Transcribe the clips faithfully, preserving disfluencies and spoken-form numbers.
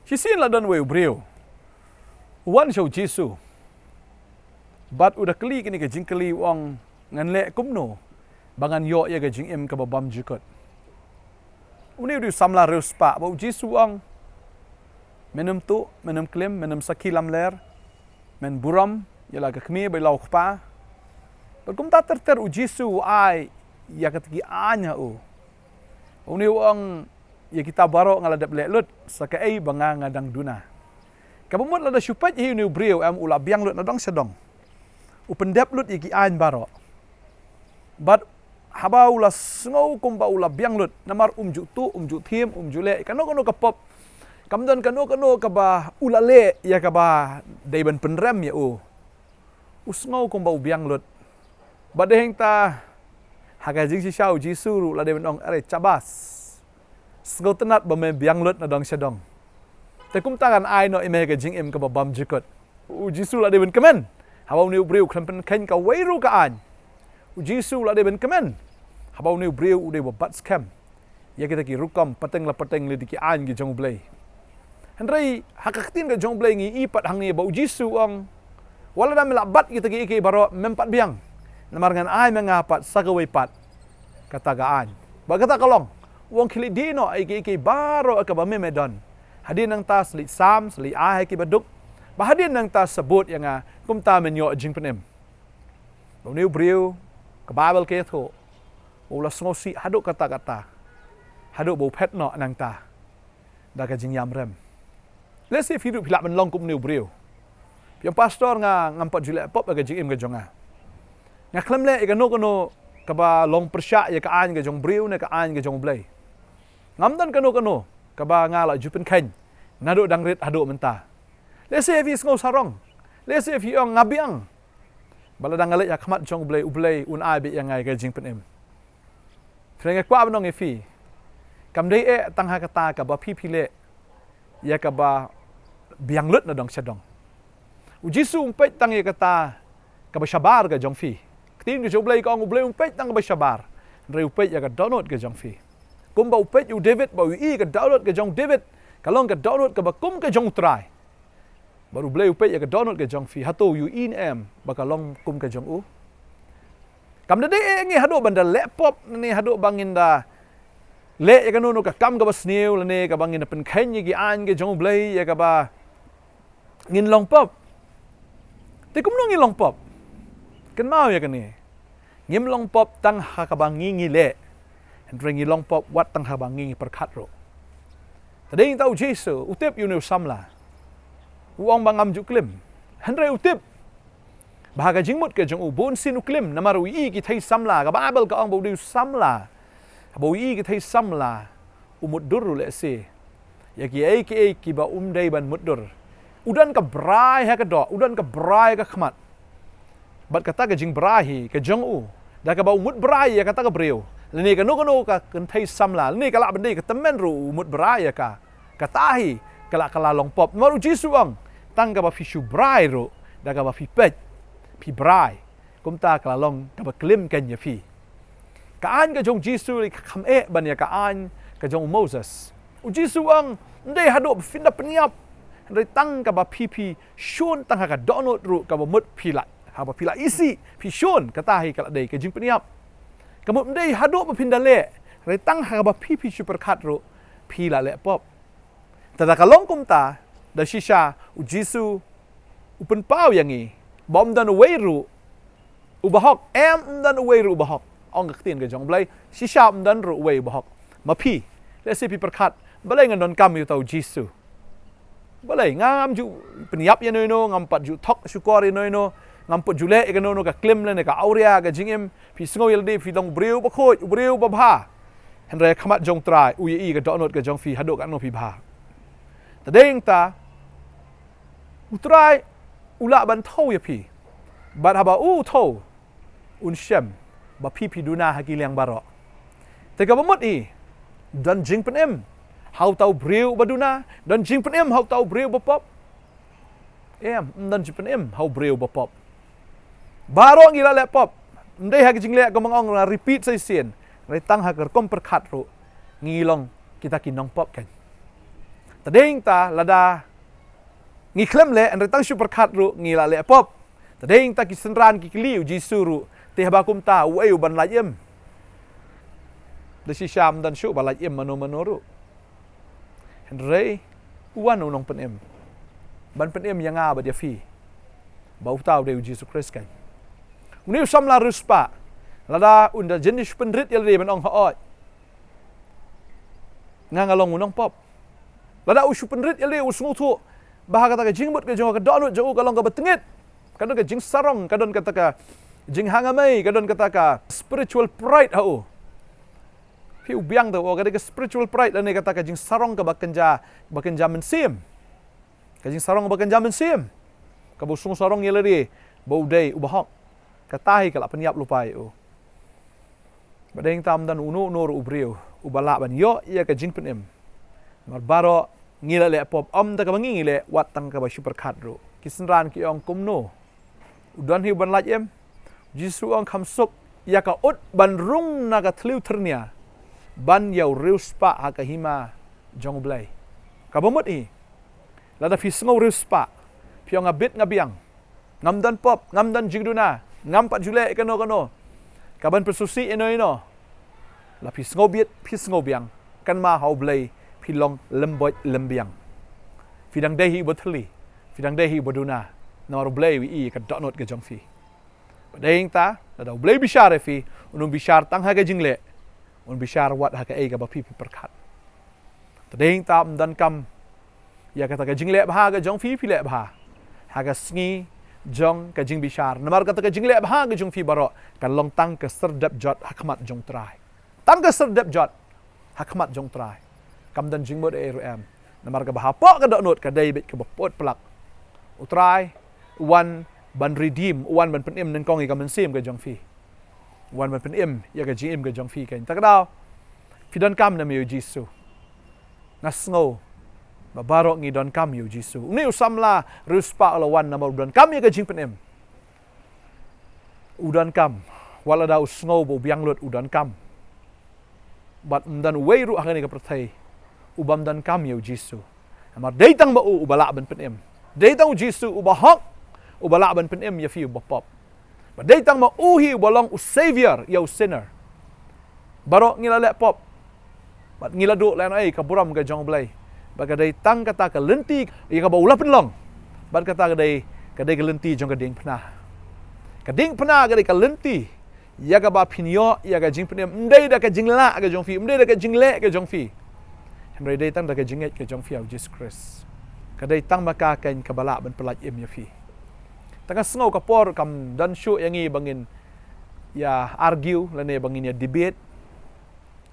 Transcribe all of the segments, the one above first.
Shisien la don uwei u briew u wan sha u Jisu bad u da kylli kine ki jingkylli, u ong, ngan leh kumno ba ngan ïoh ïa ka jingim kaba bymjukut. Une u dei u samla riewspah, bad u Jisu u ong, men ym tuh, men ym klim, men ym sakhi lamler, men burom ïa la ka kmie bad la u kpa. Bad kumta ter ter u Jisu u ai ïa kata ki aiñ ha u. Une u ong, ïa kita baroh nga la dep leh lut, sa kaei ba nga nga dang duna. Kaba mut lada shu peit hi une u briew, em, u la biang lut na dong sha dong. U pyndep lut ïa ki aiñ baroh. Bad haba u la sngew kumba u la biang lut, namar um ju tuh, um ju thiem, um ju leh kano kano ka pop, kam don kano kano kaba u la leh ïa kaba dei ban pynrem ïa u, u sngew kumba u biang lut. Bad dei hangta, ha ka jingshisha u Jisu ruh la dei ban ong, are, shabas, sngewtynnat ba me biang lut na dong sha dong. Te kumta ngan ai noh ïa me ka jingim kaba bymjukut. U Jisu la dei ban kmen haba une u briew u khlem pynkheiñ kawei ruh ka aiñ. U Jisu la dei ban kmen haba une u briew u dei ba bat skhem ïa kita ki rukom pateng la pateng lei da ki aiñ ki jong U Blei. Hynrei ha ka ktien ka jong U Blei ngi i pat hangne ba u Jisu u ong, wat lada me la bat ïa kita kiei kiei baroh, mem pat biang, namar ngan ai ma nga pat sa kawei pat kata ka aiñ. Bad kata ka long, u ong, khie leit die noh ïa kiei kiei baroh kaba me me don. Hadien nangta sa leit sam, sa leit ai ha ki baduk, bad hadien nangta sa bud ïa nga, kumta men ïoh jingpynim. Bad une u briew, ka Baibl ka ïathuh ba u la sngewsih haduh katta katta, haduh ba u phet noh nangta da ka jingïam rem. Lehse phi ruh phi lah ban long kum une u briew. Phi ong, pastor, nga ngam pat ju leh pop ïa ka jingim ka jong nga. Nga khlem leh ïa kano kano kaba long pyrshah ïa ka aiñ ka jong u briew ne ka aiñ ka jong U Blei. Ngam don kano kano kaba nga la ju pynkheiñ naduh dang rit haduh mynta. Lehse phi sngew sarong. Lehse phi ong, nga biang ba lada nga leit ha khmat jong U Blei, U Blei un ai beit ïa nga ïa ka jingpynim. Hynrei nga kwah ban ong ïa phi, kam dei eh tang ha kata kaba phi phi leh ïa kaba biang lut na dong sha dong. U Jisu um peit tang ïa kata kaba shabar ka jong phi. Ka ktien ka jong U Blei ka ong, U Blei um peit tang kaba shabar, hynrei u peit ïa ka dohnud ka jong phi. Kumba u peit ïa u David, ba u ïohi ka dohnud ka jong u David ka long ka dohnud kaba kum ka jong U Trai. Bad U Blei u peit ïa ka dohnud ka jong phi, hato u ïohi ne em ba ka long kum ka jong u? Kam da dei eh ngi haduh ban da leh pop, ne haduh ba ngin da leh ïa kano kano ka kam kaba sniew, lane kaba ngin da pynkheiñ ïa ki aiñ ka jong U Blei ïa kaba ngin long pop. Te kumno ngin long pop? Kynmaw ïa kane. Ngim long pop tang ha kaba ngi ngi leh, hynrei ngi long pop wat tang haba ngi ngi pyrkhat ruh. Te dei nangta u Jisu u tip ïa une u samla. U ong ba ngam ju klim. Hynrei u tip ba ha ka jingmut ka jong u, bun sien u klim namar u ïohi ki thei samla. Ka Baibl ka ong ba u dei u samla, haba u ïohi ki thei samla, u mutdur ruh lehse ïa kiei kiei kiba um dei ban mutdur. U don ka brai ha ka doh, u don ka brai ha ka khmat. Bad kata ka jingbrai hi ka jong u, da kaba u mutbrai ïa kata ka briew, lane kano kano ka kynthei samla, lane ka lah ban dei ka tymmen ruh u mutbrai ïa ka, kata hi ka lah, ka la long pop. Namar u Jisu u ong, tang kaba phi shu brai ruh, da kaba phi peit, phi brai, kumta ka la long kaba klim kein ïa phi. Ka aiñ ka jong u Jisu ka kham eh ban ïa ka aiñ ka jong u Moses. U Jisu u ong, ym dei haduh ba phin da pynïap, hynrei tang kaba phi phi shun tang ha ka dohnud ruh kaba mut phi la, haba phi la isih, phi shun, kata hi ka la dei ka jingpynïap. Ka mut ym dei haduh ba phin da leh, hynrei tang ha kaba phi phi shu pyrkhat ruh phi la leh pop. Te da ka long kumta, da shisha u Jisu u pynpaw ïa ngi ba ym don uwei ruh u bahok, em, ym don uwei ruh u bahok. Ong ka ktien ka jong U Blei, shisha ym don ruh uwei u bahok. Ma phi, lehse phi pyrkhat, balei ngan donkam ïa uta u Jisu? Balei, nga ngam ju pynïap ïano ïano, ngam pat ju thok shukor ïano ïano, ngam pat ju leh ïa kano kano ka klim lane ka awria ka jingim. Phi sngew ïa lade phi long u briew bakhuid, u briew babha. Hynrei ha khmat jong U Trai u ïohi ka dohnud ka jong phi haduh katno phi bha. Te dei nangta U Trai u lah ban thew ïa phi. Bad haba u thew, un shem ba phi phi duna ha ki liang baroh. Te kaba mut hi, don jingpynim ha uta u briew ba duna, don jingpynim ha uta u briew ba pop? Em, ym don jingpynim ha u briew ba pop. Baroh ngi la leh pop. Ym dei ha ka jingleh, kumba nga ong, nga repeat sa shisien, hynrei tang ha ka rukom pyrkhat ruh ngi long kita ki nongpop kein. Te dei ta lada ngi khlem leh, hynrei tang shu pyrkhat ruh ngi la leh pop. Te dei ta ki synran ki kylli ïa u Jisu ruh, te haba kumta uei u ban lait im? Da shisha ym don shuh ba lait im mano mano ruh. Hynrei u wan u nongpynim ban pynim ïa nga bad ïa phi, ba uta u dei u Jisu Khrist kan. Une u samla riewspah, lada un da jin shu pynrit ïa lade ban ong, hooid, nga nga long u nongpop. Lada u shu pynrit ïa lade, u sngewthuh ba ha kata ka jingmut ka jong u, ka dohnud jong u ka long kaba tyngit, ka don ka jingsarong, ka don kata ka jinghangamei, ka don kata ka spiritual pride ha u. Phi, u biang te u, ka dei ka spiritual pride lane kata ka jingsarong kaba kynja, ba kynja mynsiem. Ka jingsarong ba kynja mynsiem, kaba u sngewsarong ïa lade ba u dei u bahok. Kata hi ka la pynïap lypa ïa u. Ba dei ta ym don uno uno ruh u briew uba lah ban ïoh ïa ka jingpynim. Namar baroh ngi la leh pop, ym da kaba ngi ngi leh, wat tang kaba shu pyrkhat ruh. Ki synran ki ong, kumno u don hi u ban lait im? U Jisu u ong, kham suk ïa ka ut ban rung na ka thliew thyrnia ban ïa u riewspah ha ka hima jong U Blei. Kaba mut hi, lada phi sngew riewspah, phi ong, nga bit nga biang, ngam don pop, ngam don jingduna, ngam pat ju leh kano kano ka ban pynsngewsih ïano ïano. La phi sngew bit, phi sngew biang, kynmaw ha U Blei phi long lymboit lymbiang. Phi dang dei hi uba thylli, phi dang dei hi uba duna, namar U Blei u ïohi ïa ka dohnud ka jong phi. Ba dei ta lada U Blei u bishar ïa phi, un ym bishar tang ha ka jingleh, un bishar wat ha kaei kaba phi phi pyrkhat. Te dei ta ym donkam ïa kata ka jingleh bha ka jong phi phi leh bha ha ka sngi jong ka jingbishar. Namar kata ka jingleh bha ka jong phi baroh ka long tang ka syrdep jot ha khmat jong U Trai. Tang ka syrdep jot ha khmat jong U Trai. Kam don jingmut ei ruh em. Namar kaba hapoh ka dohnud ka dei beit kaba put plak. U Trai u wan ban redeem, u wan ban pynim nyngkong ïa ka mynsiem ka jong phi. U wan ban pynim ïa ka jingim ka jong phi kan. Ta ka daw phi donkam namar ïa u Jisu. Nga sngew ba baroh ngi donkam ïa u Jisu. Une u samla riewspah u la wan namar u donkam ïa ka jingpynim. U donkam, wat lada u sngew ba u biang lut, u donkam. Bad ym don uwei ruh ha kane ka pyrthei u bym donkam ïa u Jisu. Namar dei tang ma u uba lah ban pynim. Dei tang u Jisu u bahok uba lah ban pynim ïa phi u bapop. Bad dei tang ma u hi uba long u savior ïa u sinner. Baroh ngi la leh pop bad ngi la duh lehnohei ka burom ka jong U Blei. Bad ka dei tang kata ka lynti ïa kaba u la pynlong. Bad kata ka dei, ka dei ka lynti jong ka diengphna. Ka diengphna ka dei ka lynti ïa kaba phin ïoh ïa ka jingpynim, ym dei da ka jinglah ka jong phi, ym dei da ka jingleh ka jong phi, hynrei dei tang da ka jingngeit ka jong phi ha u Jisu Khrist. Ka dei tang ma ka kan kaba lah ban pyllait im ïa phi. Te nga sngew ka por kam don shuh ïa ngi ba ngin ïa argue lane ba ngin ïa debate.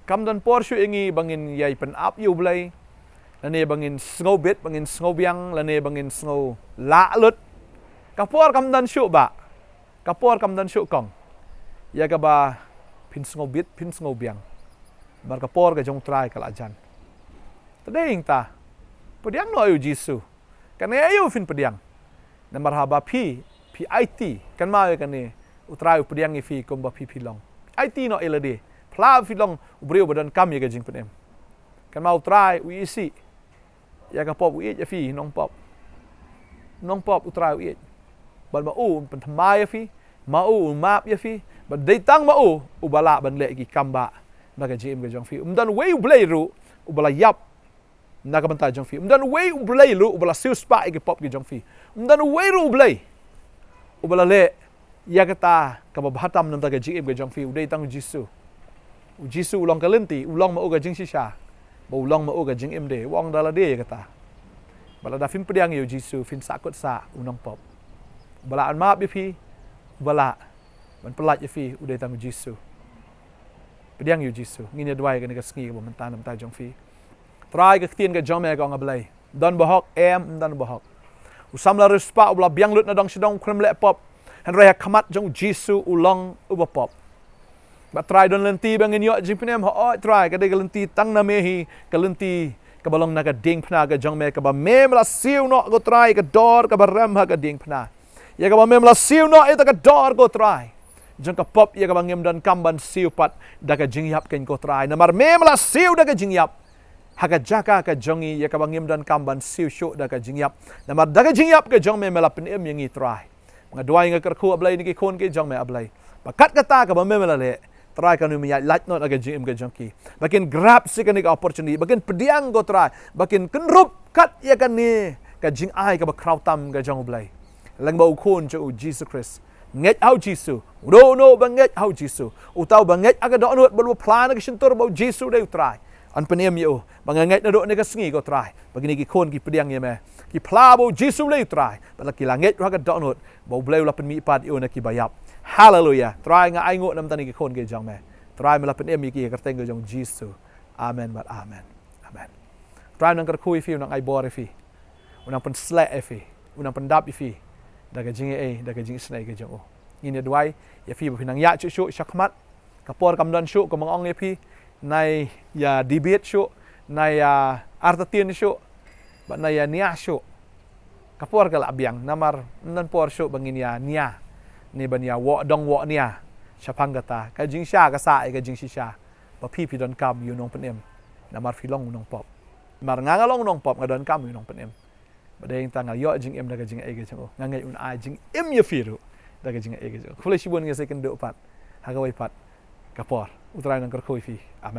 Kam don por shuh ïa ngi ba ngin ïa pynap ïa U Blei, lane ba ngin sngew bit, ba ngin sngew biang, lane ba ngin sngew lah lut. Ka por kam don shuh bah. Ka por kam don shuh kong ïa kaba phin sngew bit, phin sngew biang. Namar ka por ka jong U Trai ka la jan. Te dei ta, pdiang noh ïa u Jisu. Kane aïu phin pdiang? Namar haba phi, phi aiti, kynmaw ïa kane, U Trai u pdiang ïa phi kumba phi phi long. Aiti noh ïa lade, phla phi long u briew ba donkam ïa ka jingpynim. Kynmaw U Trai u isih ïa ka pop, u ïeit ïa phi nongpop. Nongpop U Trai u ïeit. Bad ma u un pynthymmai ïa phi, ma u un map ïa phi. Bad dei tang ma u uba lah ban leh ki kam bah na ka jingim ka jong phi. Ym don uwei U Blei ruh uba la ïap na ka bynta jong phi. Ym don uwei U Blei ruh uba la siewspah ïa ki pop ki jong phi. Ym don uwei ruh U Blei uba la leh ïa kata kaba bha tam na ka bynta ka jingim ka jong phi. U dei tang u Jisu. U Jisu u long ka lynti, u long ma u ka jingshisha, bad u long ma u ka jingim de. U ong da lade ïa kata. Bad lada phin pdiang ïa u Jisu phin sahkut sah u nongpop. Uba lah ban map ïa phi, uba lah ban pyllait ïa phi, u dei tang u Jisu. Pdiang ïa u Jisu. Ngin ïa duwai kane ka sngi kaba mynta na ka bynta jong phi. Trai, ka ktien ka jong me ka ong, A Blei, don bahok em, ym don bahok. U samla riewspah uba la biang lut na dong sha dong u khlem leh pop, hynrei ha khmat jong u Jisu u long uba pop. Bad Trai, don lynti ba ngin ïoh jingpynim, hooid Trai, ka dei ka lynti tang na me hi, ka lynti kaba long na ka diengphna ka jong me, kaba mem la siew noh ko Trai ka dor kaba rem ha ka diengphna. Ïa kaba mem la siew noh ïa kata ka dor ko Trai jong ka pop, ïa kaba ngim donkam ban siew pat da ka jingïap kein ko Trai. Namar mem la siew da ka jingïap, ha ka jaka ka jong ngi, ïa kaba ngim donkam ban siew shuh da ka jingïap. Namar da ka jingïap ka jong me, me la pynim ïa ngi, Trai. Nga duwai, nga kyrkhu, A Blei, na ki khun ki jong me, A Blei, ba kat kata kaba me, me la leh, Trai, kan ym ïaid lait noh ha ka jingim ka jong ki. Ba kin grab sa ïa kane ka opportunity, ba kin pdiang, ko Trai, ba kin kynrup kat ïa kane ka jingai kaba khraw tam ka jong U Blei. Lyngba U Khun jong U, Jisu Khrist. Ngeit ha U Jisu. Uno uno ba ngeit ha U Jisu, uta uba ngeit ha ka dohnud bad uba phla na ka shyntur ba U Jisu u dei U Trai, yn pynim ïa u. Ba nga ngeit naduh kane ka sngi, ko Trai, ba kine ki khun ki pdiang ïa me, ki phla ba U Jisu u dei U Trai, bad la ki la ngeit ruh ha ka dohnud ba U Blei u la pynmihpat ïa u na kiba ïap. Haleluia. Trai, nga ainguh namar kine ki khun ki jong me. Trai, me la pynim ïa ki ha ka kyrteng ka jong U Jisu. Amen bad amen. Amen. Trai u nang kyrkhu ïa phi, u nang ai bor ïa phi, u nang pynshlur ïa phi, u nang pyndap ïa phi da ka jingaiei, da ka jingisynei ka jong u. Ngin ïa duwai ïa phi ba phin nang ïaid shuh shuh shakhmat. Ka por kam don shuh, kumba nga ong ïa phi, nai ïa debate shuh, nai ïa artatien shuh, bad nai ïa nia shuh. Ka por ka la biang, namar ym don por shuh ba ngin ïa nia ne ban ïa woh dong woh nia shaphang kata. Ka jingshisha ka sah ïa ka jingshisha ba phi, phi donkam ïa u Nongpynim, namar phi long u nongpop. Namar nga, nga long u nongpop, nga donkam ïa u Nongpynim. Bad dei nangta nga ïoh jingim da ka jingaiei ka jong u. Nga ngeit un ai jingim ïa phi ruh da ka jingaiei ka jong u. Khublei shibun, ngin sa ïakynduh pat ha kawei pat ka por. U Trai u nang kyrkhu ïa phi. Amen.